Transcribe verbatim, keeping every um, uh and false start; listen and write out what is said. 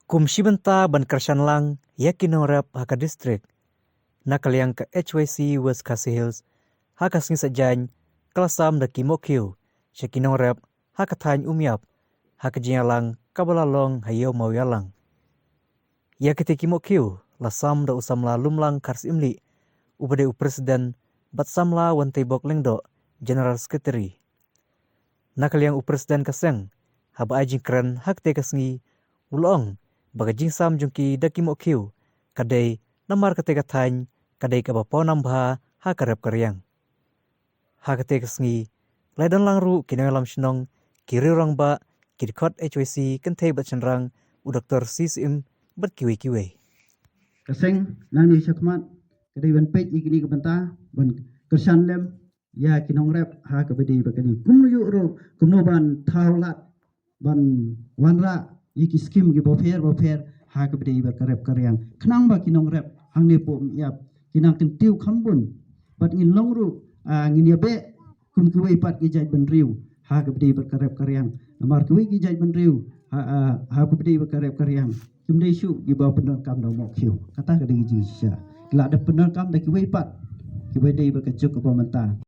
Kum shi bynta ban kyrshan lang ïa ki nongrep ha ka district, na ka liang ka H Y C West Khasi Hills ha ka sngi Saitjaiñ ka la sam da ki mohkhiew sha ki nongrep ha ka thaiñ Umïap ha ka jingïalang kaba la long ha Ïew Mawïalang. Ïa kite ki mohkhiew la sam da u samla Lumlang Kharsyiemlieh, uba dei u president, bad samla Wanteibok Lyngdoh, general secretary. Na ka liang u president ka seng, haba ai jingkren ha kate ka sngi, u la ong ba ka jingsam jong ki da ki mohkhiew ka dei namar kate ka thaiñ ka dei kaba pawnam bha ha ka rep ka riang. Ha kate ka sngi la don lang ruh ki nongïalam shnong, ki riew rangbah, ki dkhot H Y C kynthei bad shynrang, u Doctor C. Syiem bad kiwei kiwei. Ka seng nangne shakhmat ka dei ban peit ïa kine ki bynta ban kyrshan lem ïa ki nongrep ha kaba dei bad kane. Kumno ïoh ruh, kumno ban thaw lad ban wanrah ïa ki skim ki bapher bapher ha kaba dei bad ka rep ka riang. Khnang ba ki nongrep hangne hapoh Umïap ki nang kyntiew kham bun. Bad ngin long ruh, ah, ngin ïabeh kum kiwei pat ki jaitbynriew ha kaba dei bad ka rep ka riang. Namar kiwei ki jaitbynriew ha, ah, ha kaba dei bad ka rep ka riang kim dei shuh kiba pyndonkam da u mohkhiew. Kata ka dei ka jingshisha. Ki la dep pyndonkam da kiwei pat kiba dei bad ka juk kaba mynta.